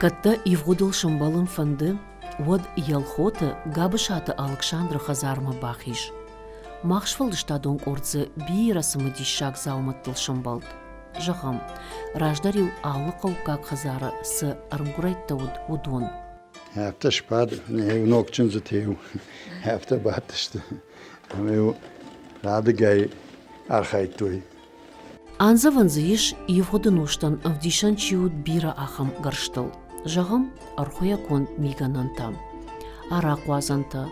Кӕд дӕ ивгъуыдыл сӕмбӕлын фӕнды, уӕд Елхоты Габысаты Алыксандры хӕдзармӕ бахиз. Мах сфӕлдыстадон къорд дзы бирӕ цымыдисаг дзаумӕттыл сӕмбӕлд. Зӕгъӕм, раздӕр-иу алы хъӕуккаг хӕдзары цы ӕрмгуырӕйттӕ уыд, уыдон. Афтӕ сбад, ног чындзытӕ-иу афтӕ бадтысты ӕмӕ-иу радыгай архайдтой. Андзӕвӕн дзы ис, ивгъуыды нозтӕн ӕвдисӕн чи уыд, бирӕ ахӕм гӕрзтыл. Зӕгъӕм, ӕрхуыйӕ конд мигӕнӕнтӕ, арахъуадзӕнтӕ,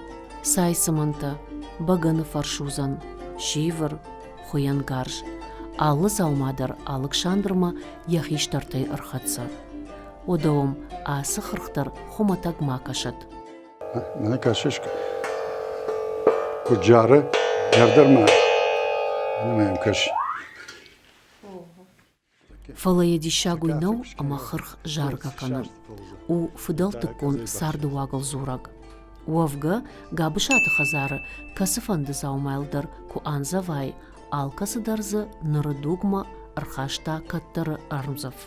цайцымӕнтӕ, бӕгӕны фӕрсудзӕн, сивыр, хуыйӕнгарз. Алы дзаума дӕр Алыксандрмӕ йӕ хистӕртӕй ӕрхӕццӕ. Уӕдӕ уӕм ацы хырх дӕр хуымӕтӕг ма кӕсӕд. Мӕнӕ кӕсыс, куыд зары, дӕр ма мӕм кӕс. Фӕлӕ йӕ диссаг уый нӕу, ӕмӕ хырх заргӕ кӕны. У фыдӕлтыккон цардыуагыл дзурӕг. Уӕвгӕ, Габысаты хӕдзары кӕцыфӕнды дзаумайыл дӕр куы андзӕвай, алкӕцы дӕр дзы ныры дугмӕ ӕрхаста кӕддӕры ӕрмдзӕф.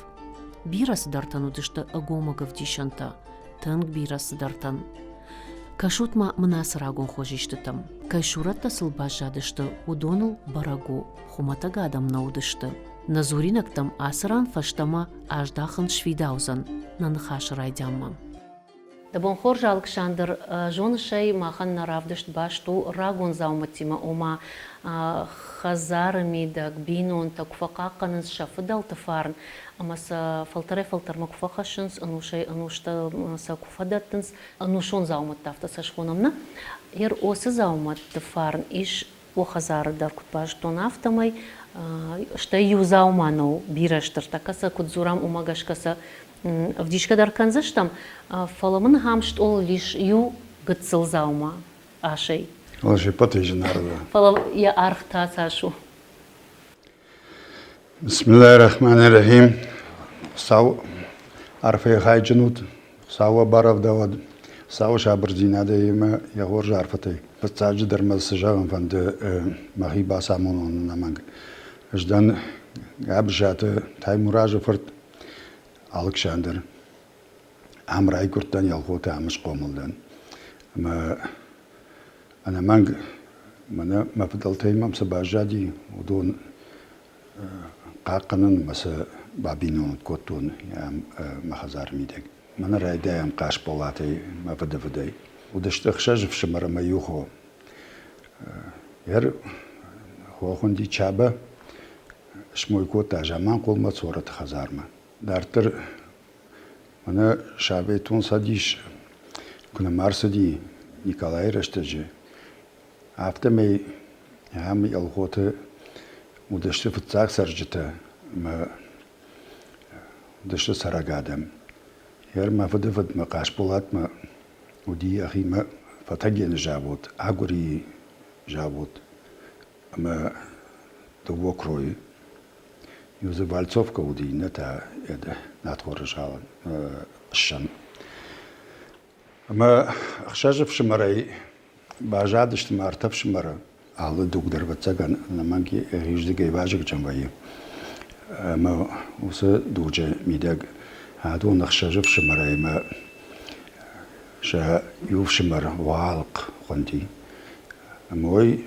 Бирӕ цыдӕртӕн уыдысты ӕгомыг ӕвдисӕнтӕ, тынг бирӕ цыдӕртӕн. Кӕсут-ма мын ацы рагон хуызистытӕм. Кӕй сурӕттӕ сыл баззадысты, уыдоныл бӕрӕг у, хуымӕтӕг адӕм нӕ уыдысты. Нӕ дзуринӕгтӕм ацы ран фӕстӕмӕ аздахын сфидаудзӕн нӕ ныхасы райдианмӕ. Дӕ бон хорз, Алыксандр, зоныс ӕй, махӕн нӕ равдыст баст у рагон дзаумӕттимӕ, ома хӕдзары мидӕг бинонтӕ куы фӕхъахъхъӕнынц сӕ фыдӕлты фарн ӕмӕ сӕ фӕлтӕрӕй-фӕлтӕрмӕ куы фӕхӕссынц, ӕнусӕй-ӕнустӕ сӕ куы фӕдӕттынц, ӕнусон дзаумӕттӕ афтӕ сӕ схонӕм, нӕ? Ер оцы дзаумӕтты фарн ис о хӕдзары дӕр куыд базыдтон, афтӕмӕй, стӕй иу дзаума нӕу, бирӕ стыртӕ, кӕд сӕ куыд дзурӕм, уымӕ гӕсгӕ сӕ ӕвдисгӕ дӕр кӕндзыстӕм, фӕлӕ мын ахӕм стъолыл ис иу гыццыл дзаума асӕй. Фӕлӕ се ппӕтӕй зынаргъдӕр. Фӕлӕ йӕ аргъ та цас у? Бисмиллахи рахмани рахим. Хуыцау арфӕйы хайджын ут, Хуыцау уӕ барӕвдауӕд, Хуыцауы сабырдзинадӕй ӕмӕ йӕ хорз арфӕтӕй. Фыццаджыдӕр мӕ цы зӕгъын фӕнды, мӕхи бацамонон ӕнӕмӕнг. Ӕз дӕн Габысаты Таймуразы фырт Алыксандр. Ам райгуырдтӕн, Елхоты ам схъомыл дӕн. Ӕмӕ ӕнӕмӕнг мӕнӕ мӕ фыдӕлтӕй мӕм цы баззади, уыдон хъахъхъӕнын ӕмӕ сӕ бабиноныг кодтон мӕ хӕдзары мидӕг. Мӕнӕ райдайӕм Хъасболатӕй, мӕ фыдыфыдӕй. Уыдысты ӕхсӕз ӕфсымӕр ӕмӕ иу хо. Ер хо хуынди Чабӕ, смой кодта Заманхъулмӕ Цорӕты хӕдзармӕ. Дарддӕр мӕнӕ Советон Цӕдис куы нӕма ӕрцыди Николайы рӕстӕджы, афтӕмӕй ахӕм Елхоты уыдысты фыццаг цӕрджытӕ ӕмӕ уыдысты цӕрӕг адӕм. Ер мӕ фыдыфыдмӕ Хъасболатмӕ уыди йӕхимӕ фӕтӕгены завод, агуырийы завод ӕмӕ дыууӕ кройы. Иу дзы Вальцовка уыди, иннӕ та Натхоры ссӕн. Ӕмӕ ӕхсӕз ӕфсымӕрӕй баззадысты ма ӕртӕ ӕфсымӕры. Алы дуг дӕр, ӕвӕццӕгӕн, ӕнӕмӕнг йӕхирдыгӕй вазыгджын вӕййы. Ӕмӕ уыцы дуджы мидӕг адон ӕхсӕз ӕфсымӕрӕй ӕмӕ сӕ иу ӕфсымӕр Уалыхъ хуынди. Ӕмӕ уый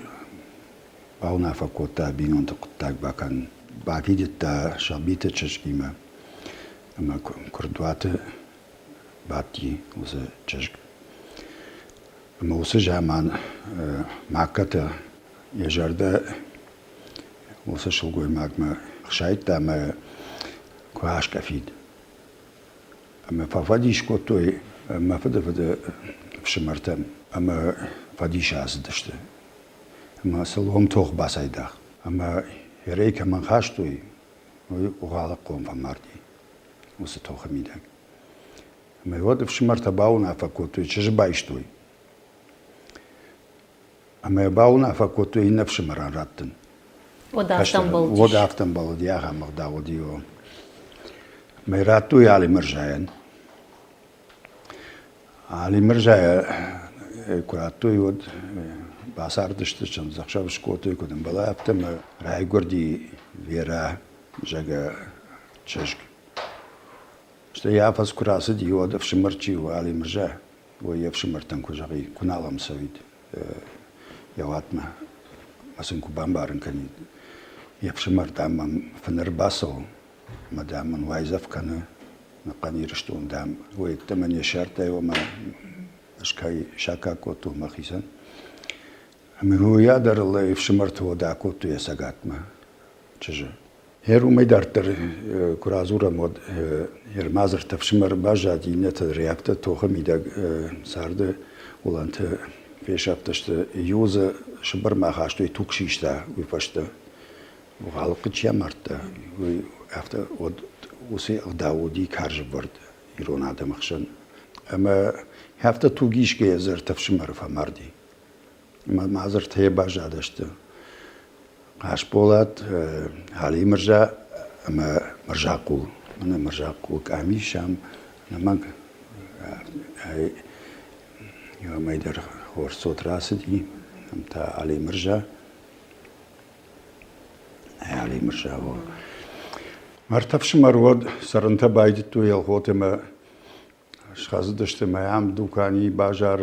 бауынаффӕ кодта бинонты хъуыддаг бакӕнын. Бафидыдта сабиты чызгимӕ ӕмӕ куырдуаты бадти уыцы чызг. Ӕмӕ уыцы заман Маккаты йӕ зӕрдӕ уыцы сылгоймагмӕ хсайдта ӕмӕ куы аскъӕфид. Ӕмӕ фӕфӕдис кодтой мӕ фыдыфыды фсымӕртӕм ӕмӕ фӕдисы ацыдысты. Ӕмӕ сыл уым тох бацайдагъ. Ӕмӕ ерӕй кӕмӕн хастой, уый Угъалыхъхъом фӕмарди уыцы тохы мидӕг. Ӕмӕ уӕд ӕфсымӕртӕ бауынаффӕ кодтой, чызджы байстой. Ӕмӕ бауынаффӕ кодтой иннӕ ӕфсымӕрӕн раттын. Уӕд афтӕ ӕмбӕлдис? Уӕд афтӕ ӕмбӕлди, ахӕм ӕгъдау уыди. Ӕмӕ радтой Алимырзайӕн. Алимырзайӕ куы радтой, уӕд бацардысты, чындзӕхсӕв скодтой, куыд ӕмбӕлы, афтӕ ӕмӕ райгуырди Верӕ, зӕгъгӕ, чызг. Стӕй афӕдз куы рацыди, уӕд ӕфсымӕр чи у, Алимырза, уый йе фсымӕртӕн куы зӕгъид, куы нал ӕм цӕуид йӕ уатмӕ, ӕмӕ сын куы бамбарын кӕнид, йе фсымӕр, дам, мӕм фын ӕрбацӕуы ӕмӕ, дам, мын уайдзӕф кӕны, ӕнӕхъӕн Ирыстон, дам, уый ӕддӕмӕ не ссардтай, ома ӕз кӕй саккаг кодтон мӕхицӕн. Ӕмӕ уый дӕр ыл ӕфсымӕрты уӕд акодтой йӕ цӕгатмӕ чызджы. Гъер уымӕй дарддӕр куы радзурӕм, уӕд Ермадзырты ӕфсымӕр баззад, иннӕтӕ реактор тохы мидӕг царды уылӕнты фесӕфтысты. Иу дзы Сыбырмӕ хастой, туг систа уый фӕстӕ. Угъалыхъы чи амардта, уый афтӕ уӕд уыцы ӕгъдау уыди карз ӕвӕрд ирон адӕмы хсӕн. Ӕмӕ афтӕ туг исгӕйӕ дзы ӕртӕ фсымӕры фӕмарди. Ӕмӕ ма дзы ӕртӕйӕ баззадысты. Хъасболат, Алимырза ӕмӕ Мырзахъул. Мӕнӕ Мырзахъул къамис ам ӕнӕмӕнг иуӕмӕй дӕр хорз цот рацыди. Ам та Алимырза. Алимырза у. Ӕртӕ фсымӕр уӕд цӕрынтӕ байдыдтой Елхот ӕмӕ Схӕцыдысты мӕ ам дуканийы базар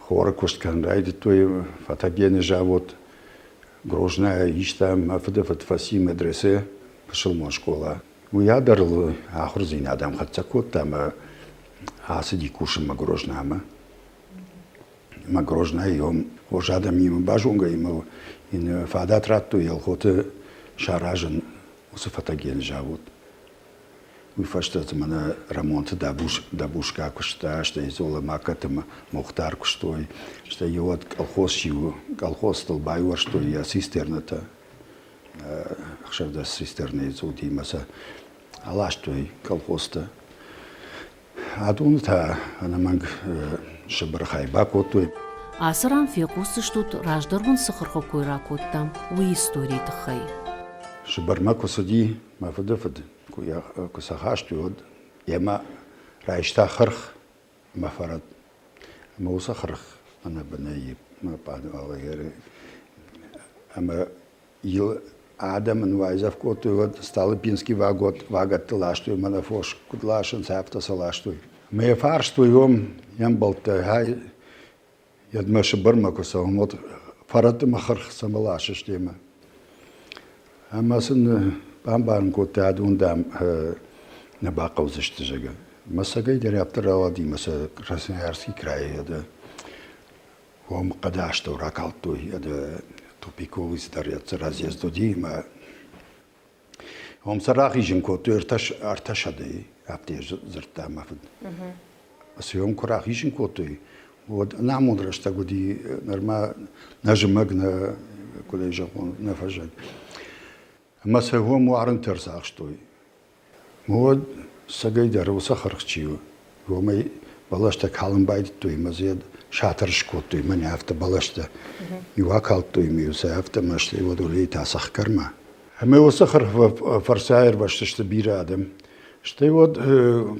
хоры куыст кӕнын райдыдтой, фӕтӕгены завод Грознайӕ иста, мӕ фыдыфыд фӕци медресе, пысылмон скъола. Уый дӕр ыл ахуырдзинад ӕм хӕццӕ кодта ӕмӕ ацыди кусынмӕ Грознамӕ. Ӕмӕ Грознайы хорз адӕмимӕ базонгӕ ӕмӕ йын фадат радтой Елхоты саразын уыцы фӕтӕгены завод. Уый фӕстӕ дзы мӕнӕ Рӕмонты Дабушка куыста, стӕй Зола-Макаты Мухтар куыстой, стӕй уӕд колхоз чи у, колхозтыл байуӕрстой йӕ цистернӕтӕ, 16 цистернӕйы дзы уыди ӕмӕ сӕ аластой колхозтӕ. Адоны та ӕнӕмӕнг Сыбыры хай бакодтой. Ацы ран фехъусдзыстут, раздӕр уын цы хырхы кой ракодтам, уый историйы тыххӕй. Сыбырмӕ куы цыди мӕ фыдыфыд, куы сӕ хастой, уӕд йемӕ райста хырх ӕмӕ фӕрӕт. Ӕмӕ уыцы хырх ӕнӕбынӕй ӕмӕ йыл адӕм ын уайдзӕф кодтой, уӕд Столыпинский вагӕтты ластой, мӕнӕ фос куыд ласынц, афтӕ сӕ ластой. Ӕмӕ йӕ фарстой уым йе мбӕлттӕ, хай, йедмӕ Сыбырмӕ куы цӕуӕм, уӕд фӕрӕтты мӕ хырх цӕмӕ ласыс демӕ? Ӕмӕ сын бамбарын кодта, адон, дам, нӕ бахъӕудзысты, зӕгъгӕ. Мӕ цӕгӕй дӕр афтӕ рауади, мӕ сӕ Красноярский крайы уым хъӕды астӕу ракалдтой тупиковый цыдӕр разъезд уыди ӕмӕ уым сӕ рахизын кодтой ӕртӕ сӕдӕйы, афтӕ дзырдта мӕ фыд. Цы уым куы рахизын кодтой, уӕд ӕнамонд рӕстӕг уыди, нырма нӕ зымӕг, нӕ куыдӕй зӕгъон, нӕ фӕззӕг. Ӕмӕ сӕ уым уарынтӕ ӕрцахстой. Уӕд цӕгӕй дӕр уыцы хырх чи у, уымӕй бӕлӕстӕ калын байдыдтой ӕмӕ дзы сатыр скодтой, мӕнӕ афтӕ бӕлӕстӕ. Иу акалдтой ӕмӕ-иу сӕ афтӕ мӕстӕй уӕд уылӕй та цӕхгӕрмӕ. Ӕмӕ уыцы хырх фӕрцы аирвӕзтысты бирӕ адӕм. Стӕй уӕд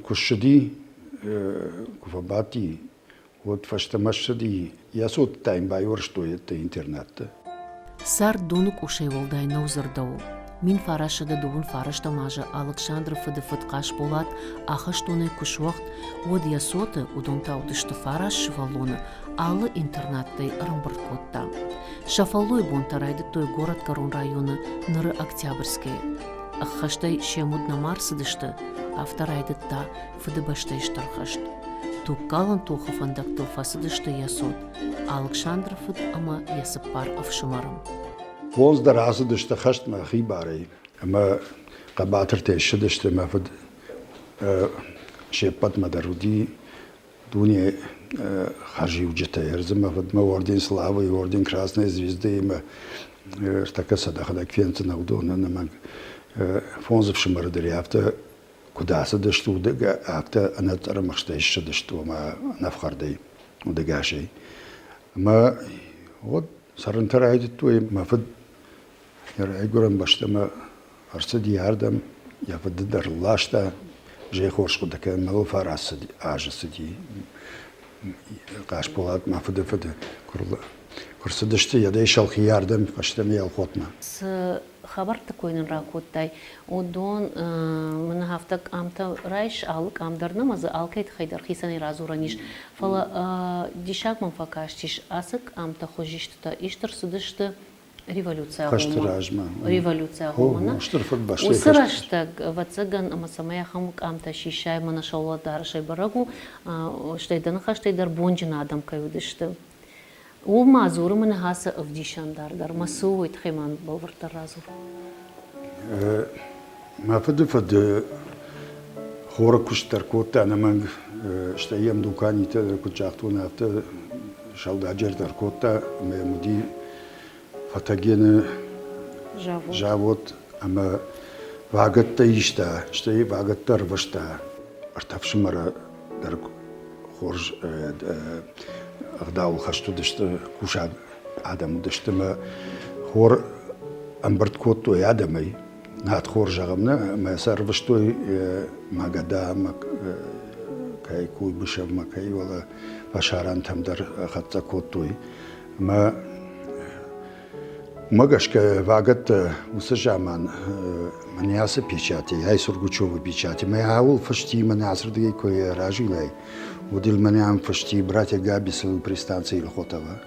куы ссыди, куы фӕбадти, уӕд фӕстӕмӕ ссыди, йӕ цот та йын байуӕрстой ӕдде интернатты. Цард доны къусӕй уӕлдай нӕу дзырдӕуы. 1929 азы Алыксандры фыдыфыд Хъасболат ахӕстонӕй куы суӕгъд, уӕд йӕ цоты, уыдон та уыдысты фараст сывӕллоны, алы интернаттӕй ӕрӕмбырд кодта. Сӕ фӕллойы бонтӕ райдыдтой горӕтгӕрон районы ныры Октябрьскӕйы. Ӕххӕстӕй се муд нӕма рцыдысты, афтӕ райдыдта Фыдыбӕстӕйы Стыр хӕст. Тугкалӕн тохы фӕндӕгтыл фӕцыдысты йӕ цот, Алыксандры фыд ӕмӕ йӕ цыппар ӕфсымӕры. Фондз дӕр ацыдысты хӕстмӕ хибарӕй ӕмӕ хъӕбатыртӕй ссыдысты. Мӕ фыд се ппӕтмӕ дӕр уыди дуне хӕрзиуджытӕ. Ӕрдзы мӕ фыдмӕ орден Славы, орден Красной Звезды-имӕ ӕртӕккӕ сӕ дӕхӕдӕг фендзынӕ, уыдон ӕнӕмӕнг фондз ӕфсымӕры дӕр афтӕ куыд ацыдысты, афтӕ ӕнӕцъӕрмӕхстӕй ссыдысты, ома ӕнӕфхӕрдӕй, удӕгасӕй. Ӕмӕ уӕд цӕрынтӕ райдыдтой. Мӕ фыд йӕ райгуырӕн бӕстӕмӕ ӕрцыди ардӕм, йӕ фыды дӕр ласта, зӕй хорз хъуыды кӕны, мӕ фараст азы цыди. Хъасболат мӕ фыды фыды куы Куы рцыдысты йӕдӕй сӕлхийы ардӕм фӕстӕмӕ Елхотмӕ. Цы хабӕртты кой нын ракодтай, уыдон мын афтӕ къамтӕ райс, алы къам дӕр нӕма дзы алкӕй тыххӕй дӕр хицӕнӕй радзурӕн ис. Фӕлӕ диссаг мӕм фӕкастис, ацы къамтӕ хуызистытӕ ист ӕрцыдысты революцийы Хӕсты размӕ. Революцийы агъоммӕ. Стыр Фыдыбӕстӕйы Уыцы рӕстӕг, ӕвӕццӕгӕн, ӕмӕ цӕмӕй ахӕм къамтӕ сисай, мӕнӕ сӕула дарӕсӕй бӕрӕг у, стӕй дӕ ныхӕстӕй дӕр бонджын адӕм кӕй уыдысты. Уым ма дзуры мӕ ныхасы ӕвдисӕндар дӕр, мӕ цы у, уый тыххӕй ма бӕлвырддӕр радзур. Мӕ фыдыфыд хоры куыст дӕр кодта ӕнӕмӕнг, стӕй йӕм дуканитӕ дӕр, куыд загътон, афтӕ сӕудӕджер дӕр кодта ӕмӕ йӕм уыди фӕтӕгены завод ӕмӕ вагӕттӕ иста, стӕй вагӕттӕ ӕрвыста. Ӕртӕ фсымӕры дӕр хорз ӕгъдауыл хӕст уыдысты, кусӕг адӕм уыдысты ӕмӕ хор ӕмбырд кодтой адӕмӕй. Надхор зӕгъӕм нӕ, ӕмӕ сӕ ӕрвыстой Магадамӕ, кӕй Куйбышевмӕ, кӕй уӕлӕ фӕсарӕнтӕм дӕр хӕццӕ кодтой. Ӕмӕ уымӕ гӕсгӕ вагӕттӕ уыцы заман мӕнӕ ацы печати, ай Сургучевы печати, мӕ ауыл фысти, мӕнӕ ацырдыгӕй куы разилай, уӕд ыл мӕнӕ ам фысти братья Габисовы пристанция Елхотова.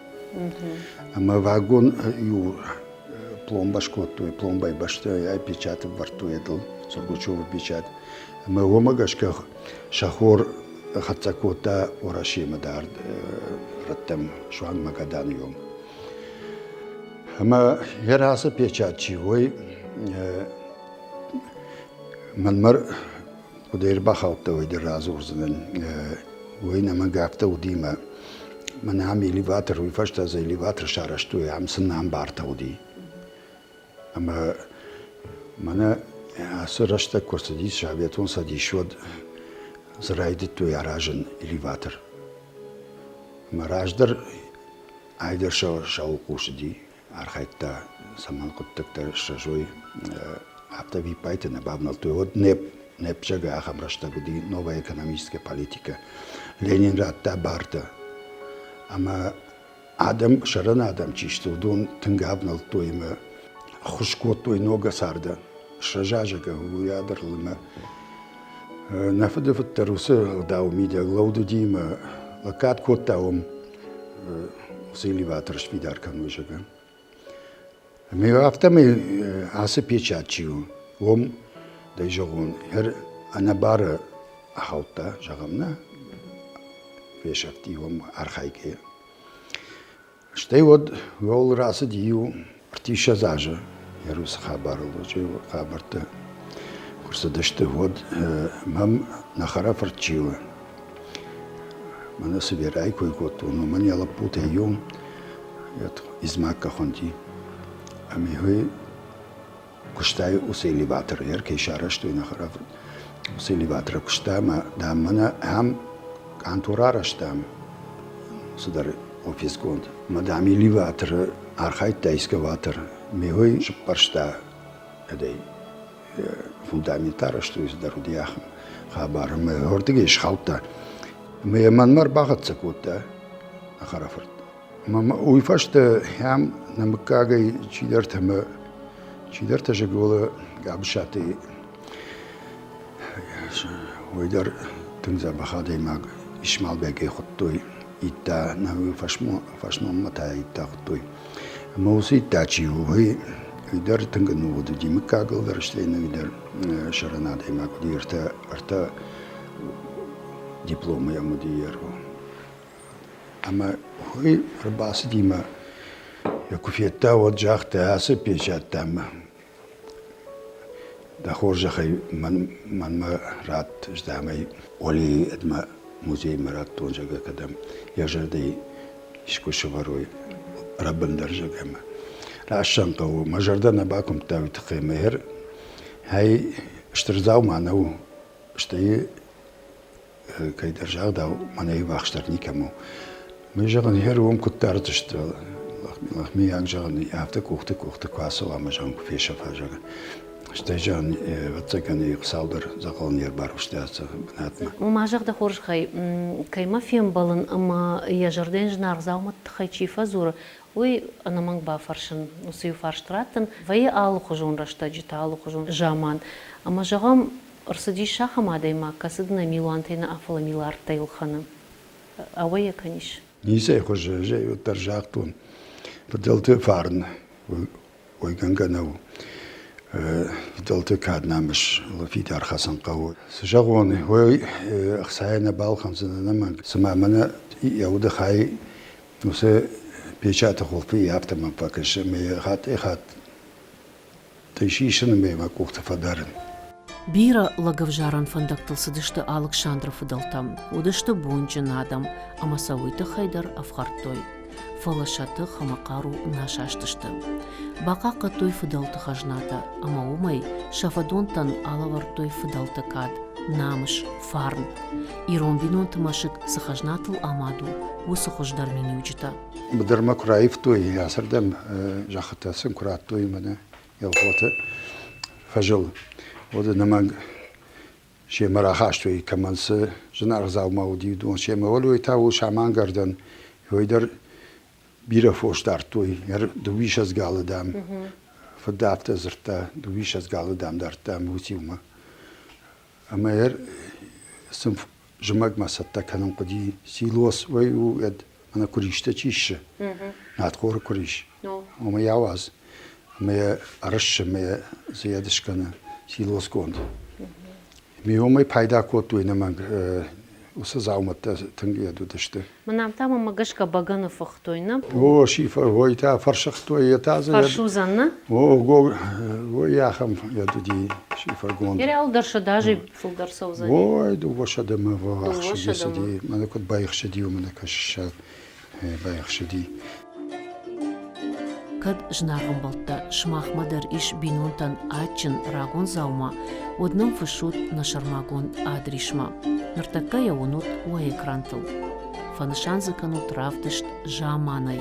Ӕмӕ вагон иу пломба скодтой, пломбӕй бӕстӕй печать ӕвӕрдтой ӕдыл, Сургучевы печать. Ӕмӕ уымӕ гӕсгӕ сӕ хор хӕццӕ кодта Уӕрӕсемӕ дард рӕттӕм, суанг Магаданы онг. Ӕмӕ йӕ ацы печать чи уой, мӕнмӕ куыд ӕрбахаудта, уый дӕр радзурдзынӕн. Уый нӕмӕнг афтӕ уыди мӕ мӕнӕ ам элеватор, уый фӕстӕ дзы элеватор сарӕзтой, ам сын ам бартӕ уыди. Ӕмӕ мӕнӕ ацы рӕстӕг куы рцыди Советон Цӕдис, уӕд дзы райдыдтой аразын элеватор. Ӕмӕ раздӕр айдӕр сӕуылхъус уыди, архайдта, цӕмӕн хъуыддӕгтӕ срӕзой, афтӕ виппайты нӕ бавнӕлдтой. Уӕд НЭП, НЭП зӕгъгӕ, ахӕм рӕстӕг уыди, новая экономическая политика. Ленин радта бартӕ. Ӕмӕ адӕм, сӕрӕн адӕм чи сты, уыдон тынг ӕвнӕлдтой ӕмӕ ӕххуыс кодтой ног цардӕн. Срӕза, зӕгъгӕ, уый адӕрыл ӕмӕ нӕ фыдыфыд дӕр уыцы ӕгъдауы мидӕг лӕуд уыди ӕмӕ лӕггад кодта уым уыцы элеватор сфидар кӕной, зӕгъгӕ. Ӕмӕ афтӕмӕй ацы печать чи у, уым, дӕй зӕгъон, ӕнӕбары ахаудта, зӕгъӕм, нӕ фесӕфти уым архайгӕйӕ. Стӕй уӕд уӕл рацыди иу ӕртиссӕдз азы йӕ уыцы хабарыл, хабӕрттӕ куы рцыдысты, уӕд мӕм нӕ хӕрӕфырт чи у, мӕнӕ цы Верӕйы кой кодтон, уымӕн йӕ лӕппутӕй иу Измакка хуынди. Ӕмӕ уый куыста уыцы элеваторы, йӕ кӕй сарӕзтой нӕ хӕрӕфырт, уыцы элеваторы куыста ӕмӕ, дам, мӕнӕ ам къантор арӕзтам, цыдӕр офисгонд. Ӕмӕ, дам, элеваторы архайдта экскаватор. Ме уый сыппӕрста ӕдӕй фундамент арӕзтой, цыдӕр уыди ахӕм хабар. Ӕмӕ уырдыгӕй схаудта. Ӕмӕ йӕ мӕнмӕ ӕрбахӕццӕ кодта нӕ хӕрӕфырт. Уый фӕстӕ ӕм нӕ мыггагӕй чидӕртӕ мӕ чидӕртӕ Жеголы Габысаты уый дӕр тынг дзӕбӕх адӕймаг Исмалбегӕй хуыдтой. Идта нӕ фӕсмонмӕ та Идта хуыдтой. Ӕмӕ уыцы Идта чи у, уый уый дӕр тынг ӕнувыд уыди мыггагыл дӕр, стӕй уый дӕр сӕрӕн адӕймаг уыди, ӕртӕ дипломы йӕм уыди йе ргом. Ӕмӕ уый ӕрбацыди мӕ йӕ куы федта, уӕд загъта, ацы печать, дам, дӕ хорзӕхӕй мӕнмӕ ратт, ӕз дам ӕй Олейы ӕдмӕ музеймӕ радтон, зӕгъгӕ, кӕдӕм йӕ зӕрдӕйы искуы сӕвӕрой рӕбындӕр, зӕгъгӕ, мӕ рассӕн хъӕуы. Мӕ зӕрдӕ нӕ бакуымдта уый тыххӕй мӕ ӕй стыр дзаума нӕу, стӕй кӕйдӕр загъдау, мӕнӕй ӕввахсдӕр никӕм у. Мы зӕгъын, гъер уым куыд дардзысты, лӕгмийаг зӕгъын, афтӕ къухты-къухты куы ацӕуа ӕмӕ зӕгъын, куы фесӕфа, зӕгъын. Стӕй зӕгъын, ӕвӕццӕгӕн, Хуыцау дӕр дзӕгъӕл не рбарвыста ацы бынатмӕ. Ма зӕгъ дӕ хорзӕхӕй, кӕимӕ фембӕлын ӕмӕ йӕ зӕрдӕйӕн зынаргъ дзаумӕтты тыххӕй чи фӕдзуры, уый ӕнӕмӕнг бафӕрсын, уыцы иу фарст раттын. Вӕййы алыхуызон рӕстӕджытӕ, алыхуызон заман. Ӕмӕ, зӕгъӕм, ӕрцыдис ахӕм адӕймаг, кӕцы дын ӕй милуантӕй нӕ, фӕлӕ миллиардтӕй ӕлхӕны. Ауӕй йӕ кӕнис? Ницӕй хуызы, ӕз ӕй уӕддӕр загътон. Фыдӕлты фарн уӕйгӕнгӕ нӕу. Фыдӕлты кад намыс фидар хӕцын хъӕуы. Цы зӕгъон, уый ӕхцайӕ нӕ балхӕндзынӕн ӕнӕмӕнг. Цыма мӕнӕ йӕ уды хай уыцы печаты хуылфы афтӕ мӕм фӕкӕсы, ӕмӕ йӕ хаттӕй-хатт сисын ӕмӕ мӕ къухты фӕдарын. Бирӕ лӕгӕвзарӕн фӕндӕгтыл цыдысты Алыксандры фыдӕлтӕм, уыдысты бонджын адӕм ӕмӕ сӕ уый тыххӕй дӕр ӕфхӕрдтой. Фӕлӕ сӕ тых ӕмӕ хъару нӕ састысты. Бахъахъхъӕдтой фыдӕлты хӕзнатӕ ӕмӕ уымӕй сӕ фӕдонтӕн алӕвӕрдтой фыдӕлты кад, намыс, фарн. Ирон бинонты мӕсыг цы хӕзнатыл амад у, уыцы хуыздӕр миниуджытӕ. Быдырмӕ куы раивтой, ацырдӕм зӕххытӕ сын куы радтой мӕнӕ Елхоты фӕзыл, уӕд ӕнӕмӕнг семӕ рахастой, кӕмӕн цы зынаргъ дзаума уыди, уыдон семӕ. Уӕлой та у самангӕрдӕн, уый дӕр бирӕ фос дардтой, дыууиссӕдз галы, дам, фыд афтӕ дзырдта, дыууиссӕдз галы, дам, дардтам уыциумӕ. Ӕмӕ сын зымӕгмӕ цӕттӕ кӕнын хъуыди силос, уый у мӕнӕ куыристӕ чи ссы, надхоры куырис, уымӕ йӕ ауадз ӕмӕ йӕ ӕрыссы ӕмӕ йӕ дзы йӕд скӕны силосгонд. Уымӕй пайда кодтой ӕнӕмӕнг уыцы дзаумӕттӕ тынг йед уыдысты. Мӕнӕ та мӕм гӕсгӕ бӕгӕны фыхтой, нӕ? О, ой та фӕрсыгътой, йе та дзы... Фӕрсудзӕн, нӕ? О, ой, ахӕм йед уыди шифергонд. Ерӕл дӕр сӕдӕзӕй фылдӕр цӕудзӕни. Ой, дыууӕсӕдӕмӕ ӕхсыди цыди. Мӕнӕ куыд байхсыди, уымӕн кӕсыс, байхсыди. Кӕд зынаргъ ӕмбӕлттӕ, сымахмӕ дӕр ис бинонтӕн адджын рагон дзаума, уӕд нӕм фыссут нӕ сӕрмагонд адрисмӕ. Ныртӕккӕ йӕ уынут уӕ экрантыл. Фӕнысан дзы кӕнут равдыст «Заманай».